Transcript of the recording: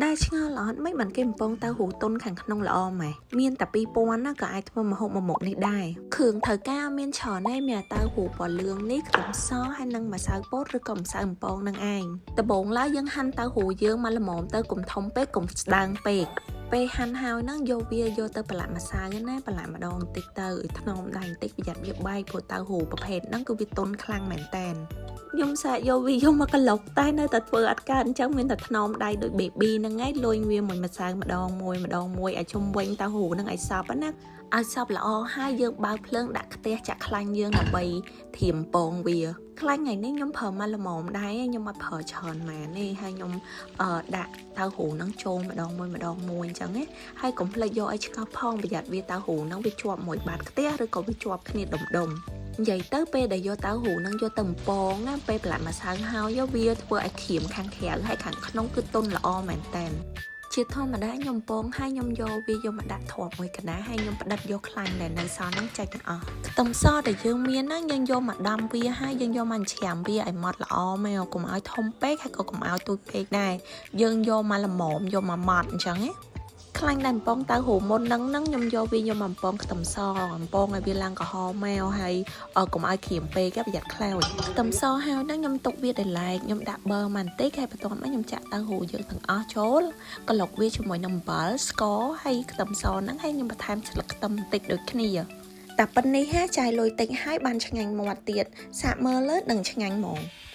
ដែលឆ្ងល់អត់មិនបានគេបំពងតៅហ៊ូតុនខាងក្នុងល្អម៉េះមានតែ2000ណាក៏អាចធ្វើម្ហូបមួយមុខនេះដែរគ្រឿងត្រូវការមានច្រើនឯងមានតៅហ៊ូពណ៌លឿងនេះខ្ទឹមសហើយនិងម្សៅពោតឬក៏ម្សៅបំពងនឹងឯងដំបូងឡើយយើងហាន់តៅហ៊ូយើងមកល្មមទៅកុំធំពេកកុំស្ដើងពេកពេលហាន់ហើយហ្នឹងយកវាយកទៅប្រឡាក់ម្សៅណាប្រឡាក់ម្ដងបន្តិចទៅឲ្យថ្នមដៃបន្តិចប្រយ័ត្នវាបែកព្រោះតៅហ៊ូប្រភេទហ្នឹងគឺវាទន់ខ្លាំងមែនតែនខ្ញុំសាកយកវាយកមកក្លុកតែនៅតែធ្វើអត់កើតអញ្ចឹងមានតែថ្នមដៃដូច baby ហ្នឹងឯងលុញវាមួយម្សៅម្ដងមួយម្ដងមួយឲ្យជុំវិញតៅហ៊ូហ្នឹងឲ្យសព្វណាឲ្យសព្វល្អហើយយើងបើកភ្លើងដាក់ខ្ទះចាក់ខ្លាញ់យើងដើម្បីធៀមពងវាខ្លាញ់ថ្ងៃនេះខ្ញុំប្រើមកល្មមដែរខ្ញុំអត់ប្រើច្រើនម៉ានទេហើយខ្ញុំអឺដាក់តៅហ៊ូហ្នឹងចូលម្ដងមួយម្ដងមួយអញ្ចឹងណាហើយកុំភ្លេចយកឲ្យឆ្កឹះផងប្រយ័ត្នវាតៅហ៊ូហ្នឹងវាជាប់មួយបាតខ្ទះឬក៏វាជាប់គ្នាដុំដុំនិយាយទៅពេលដែលយកតៅហ៊ូហ្នឹងយកទៅបំពងណាពេលប្រឡាក់ម្សៅហើយវាធ្វើឲ្យក្រៀមខាងក្រៅហើយខាងក្នុងគឺទន់ល្អមែនតើជាធម្មតាខ្ញុំពងហើយខ្ញុំយកវាយកមកដាក់ទ្រាប់មួយកណ្ដាលហើយខ្ញុំផ្ដិតយកខ្លាញ់ដែលនៅសល់ហ្នឹងចេញទាំងអស់ខ្ទឹមសដែលយើងមានហ្នឹងយើងយកមកដាំវាហើយយើងយកមកច្រាមវាឲ្យម៉ត់ល្អមកកុំឲ្យធំពេកហើយក៏កុំឲ្យទូចពេកដែរយើងយកមកល្មមយកមកម៉ត់អញ្ចឹងណាខ្លាញ់ដែលបំពងតៅហ៊ូមុនហ្នឹងហ្នឹងខ្ញុំយកវាយកមកបំពងខ្ទឹមសបំពងឲ្យវាឡើងក្រហមមកហើយកុំឲ្យក្រៀមពេកប្រយ័ត្នខ្លោចខ្ទឹមសហើយហ្នឹងខ្ញុំទុកវាដោយឡែកខ្ញុំដាក់ប៊ឺមកបន្តិចហើយបន្ទាប់មកខ្ញុំចាក់តៅហ៊ូយើងទាំងអស់ចូលក្លុកវាជាមួយនឹងអំបិលស្ករហើយខ្ទឹមសហ្នឹងហើយខ្ញុំបន្ថែមស្លឹកខ្ទឹមបន្តិចដូចគ្នាតែប៉ុណ្នេះហាចាយលុយតិចហើយបានឆ្ងាញ់មាត់ទៀតសាកមើលលើនឹងឆ្ងាញ់ហ្មង។